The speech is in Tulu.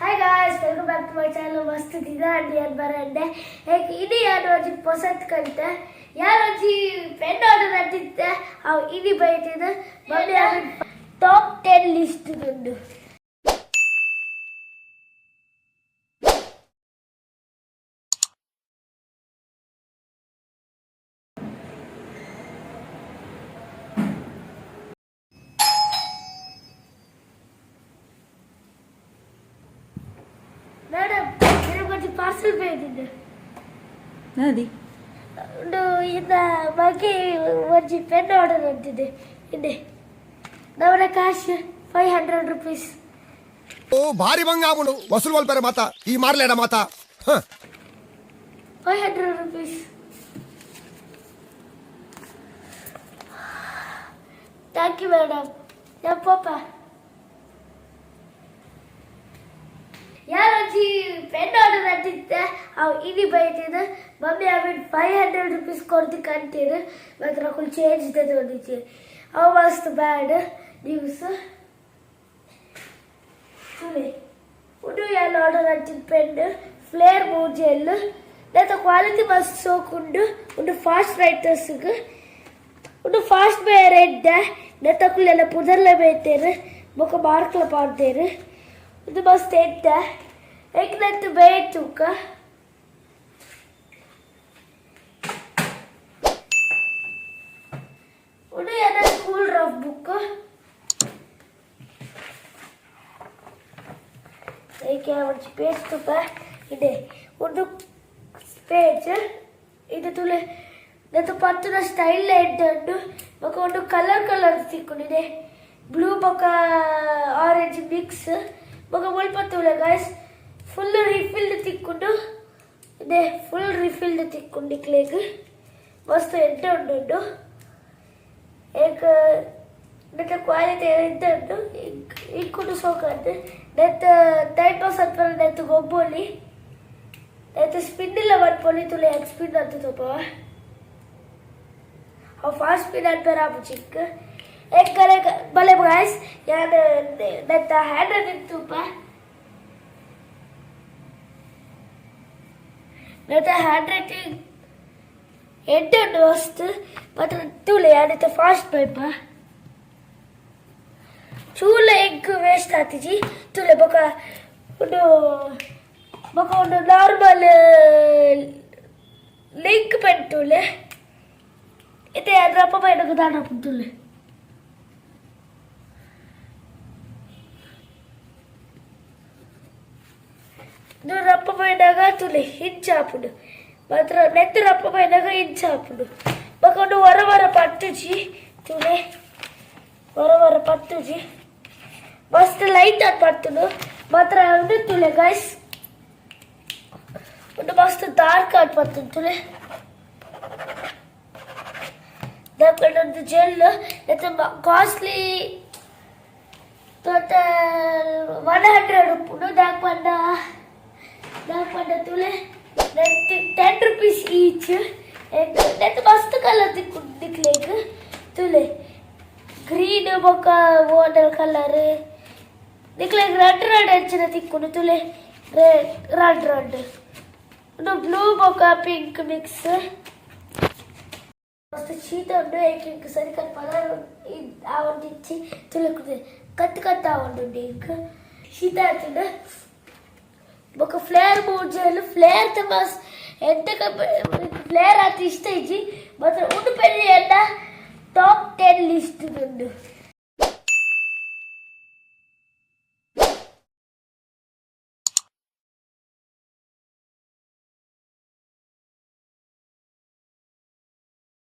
Hi guys, welcome back to my channel. ಮಸ್ತ್ ದಿನ ಅಂಡಿ ಅನ್ ಬರಂಡೆ ಏಕ್ ಇನಿ ಯಾನ್ ಒಂಜಿ ಪೊಸತ್ ಕಲ್ತೆ. ಯಾನ್ ಒಂಜಿ ಪೆನ್ ಆರ್ಡರ್ ಅಂತಿತ್ತೆ, ಅವು ಇನಿ ಬೈತಿದ್. Mummy top 10 list ಉಂಡು. ಮೇಡಮ್, ಒಂಜಿ ಪಾರ್ಸೆಲ್ ಬೈದಿದ್ದು. ನದಿ. ಉಂಡು ಇನ್ನ ಬಗ್ಗೆ ಒಂಜಿ ಪೆನ್ ಆರ್ಡರ್ ಅಂತಿದೆ. ಇದೆ ನವರ ಕಾಶ್, 500 ರುಪೀಸ್. ಓ ಭಾರಿ ಬಂಗ ಆಪುಂಡು ವಸೂಲ್ ಮಲ್ಪೆರೆ ಮಾತ ಈ ಮಾರ್ಲೇಡ ಮಾತ ಹ. 500 rupees. Thank you madam. ಪೋಪ. ಯಾರೊಂಜಿ ಪೆನ್ ಆರ್ಡರ್ ಅಂತಿತ್ತೆ, ಅವು ಇನಿ ಬೈತಿದ್. ಮಮ್ಮಿ ಅವಿನ್ 500 ರುಪೀಸ್ ಕೊರ್ದು ಕಂತೀರು, ಮಾತ್ರ ಅಕುಲು ಚೇಂಜ್ ದೆತೊಂದಿಜ್ಜಿ. ಅವು ಮಸ್ತ್ ಬ್ಯಾಡ್ ನ್ಯೂಸ್. ತೂಲೆ, ಉಂದು ಯಾನ್ ಆರ್ಡರ್ ಅಂತಿನ ಪೆನ್, ಫ್ಲೇರ್ ಮೂಜೆಲ್. ನೆತ್ತ ಕ್ವಾಲಿಟಿ ಮಸ್ತ್ ಸೋಕುಂಡು. ಉಂದು ಫಾಸ್ಟ್ ರೈಟರ್ಸ್ಗ್. ಉಂದು ಫಾಸ್ಟ್ ಬೇರೆ ಎಡ್ಡೆ. ನೆತ್ತಕುಲೆಲ್ಲ ಪುದರ್ಲ ಬೇತೇರು, ಬೊಕ ಮಾರ್ಕ್ಲ ಪಾಡ್ದೇರು. ಇದು ಮಸ್ತ್ ಎಡ್ಡೆ. ಎಂಕ್ ನೆತ್ತ್ ಬೇತೆ ತೂಕ. ಉಂದು ಎನ್ನ school rough book. ಏಕೆ ಒಂಜಿ ಪೇಜ್ ತೂಪ. ಇದೆ ಒಂದು ಪೇಜ್ ಇದು. ತುಲೆ, ನೆತ್ತ ಪತ್ತುನ ಸ್ಟೈಲ್ ಎಡ್ಡೆ ಉಂಡು. ಬೊಕ ಒಂದು ಕಲರ್ ಕಲರ್ ತಿಕ್ಕುಂಡು. ಬ್ಲೂ ಬೊಕ ಆರೆಂಜ್ ಮಿಕ್ಸ್. ಬೊಕ ಮುಲ್ಪ ತೂಲೆ guys, full refilled ತಿಕ್ಕುಂಡು. ಇದೆ ಫುಲ್ ರಿಫಿಲ್ಡ್ ತಿಕ್ಕುಂಡು ನಿಕ್ಲೆಗ್. ಮಸ್ತ್ ಎಡ್ಡೆ ಉಂಡು. ಉಂಡು ಏಕ್ ನೆತ್ತ ಕ್ವಾಲಿಟಿ ಎಡ್ಡೆ ಉಂಡು. ಇಂಕುಂಡು ಸೋಕಂಡು. ನೆತ್ತ ಟೈಮ್ ಪಾಸ್ ಅತ್ಪರ ನೆತ್ತ ಗೊಬ್ಬೊಲಿ. ನೆತ್ತ ಸ್ಪಿನ್ ಇಲ್ಲ ಮನ್ಪೊಲಿ. ತುಲೆ, ಸ್ಪಿನ್ ಅಂತ ತೋಪವ. ಅವು ಫಾಸ್ಟ್ ಸ್ಪಿನ್ ಅನ್ಪೆರ ಆಪುಜಿ ಇಂಕ್. ಎಂಕಲೆ ಬಲೆ ಗಾಯ್ಸ್, ಯಾನ್ ನೆತ್ತ ಹ್ಯಾಂಡ್ ರೈಟಿಂಗ್ ತೂಪ. ನೆತ್ತ ಹ್ಯಾಂಡ್ ರೈಟಿಂಗ್ ಎಡ್ಡೆ ಉಂಡು ಮಸ್ತ್ ಮಾತ್ರ. ತೂಲೆ, ಯಾನ್ ಇತ್ತೆ ಫಾಸ್ಟ್ ಪೈಪ. ಚೂಲ ಎಂಕ್ ವೇಸ್ಟ್ ಆತಿಜಿ. ತೂಲೆ, ಬೊಕ ಉಂದು, ಬೊಕ ಒಂದು normal link pen. ತೂಲೆ, ಇತ್ತೆ ಅದ್ರ ಅಪ್ಪ ದಾನ ತೂಲೆ. ಇದು ರಪ್ಪ ಪೈನಾಗ ತುಲೆ ಹಿಂಚ ಆಪುಂಡು ಮಾತ್ರ. ನೆತ್ತ್ ರಪ್ಪ ಪೈನಾಗ ಹಿಂಚ ಆಪುಂಡು. ಬೊಕ ಉಂದು ವರ ವರ ಪತ್ತುಜಿ. ತುಲೆ, ವರ ವರ ಪತ್ತುಜಿ. ಮಸ್ತ್ ಲೈಟ್ ಆದ್ ಪತ್ತುಂಡು ಮಾತ್ರ. ಉಂದು ತುಲೆ ಗಾಯ್ಸ್, ಉಂದು ಮಸ್ತ್ ಡಾರ್ಕ್ ಆದ್ ಪತ್ತುಂಡು. ತುಲೆ, ದಾಕಂಡ ಜೆಲ್. ನೆತ್ತ ಕಾಸ್ಟ್ಲಿ ಟೋಟಲ್ 100 ಉಪ್ಪುಂಡು. ದಾಕ್ ಪಂಡ ದಾಕ್ ಪಂಡ ತುಲೆ, 10 ರುಪೀಸ್ ಈಚ್. ನೆತ್ತ ಮಸ್ತ್ ಕಲರ್ ತಿಕ್ಕುಂಡು ನಿಕ್ಲೆಗ್. ತುಲೆ, ಗ್ರೀನ್ ಬೊಕ ಓಡಲ್ ಕಲರ್. ನಿಕ್ಲೆಗ್ ರೆಡ್ ರೆಡ್ ಅಂಚಿನ ತಿಕ್ಕುಂಡು. ತುಲೆ, ರೆಡ್ ರೆಡ್. ಉಂದು ಬ್ಲೂ ಬೊಕ ಪಿಂಕ್ ಮಿಕ್ಸ್. ಮಸ್ತ್ ಶೀತ ಉಂಡು. ಏಕ್ ಇಂಕ್ ಸರಿಕಟ್ ಪದ ಆವೊಂದಿಜ್ಜಿ. ತುಲೆ, ಕತ್ ಕತ್ ಆವೊಂದುಂಡು. ಇಂಕ್ ಶೀತ ಆತುಂಡು. ಬೊಕ ಫ್ಲೇರ್ ಮೂಜೆಲ್. ಫ್ಲೇರ್ ತ ಮಸ್ತ್ ಎಡ್ಡೆ. ಫ್ಲೇರ್ ಆತ್ ಇಷ್ಟ ಇಜ್ಜಿ ಮಾತ್ರ. ಉಂದು ಪೆನ್ ಎನ್ನ ಟಾಪ್ 10 ಲಿಸ್ಟ್ ಉಂಡು.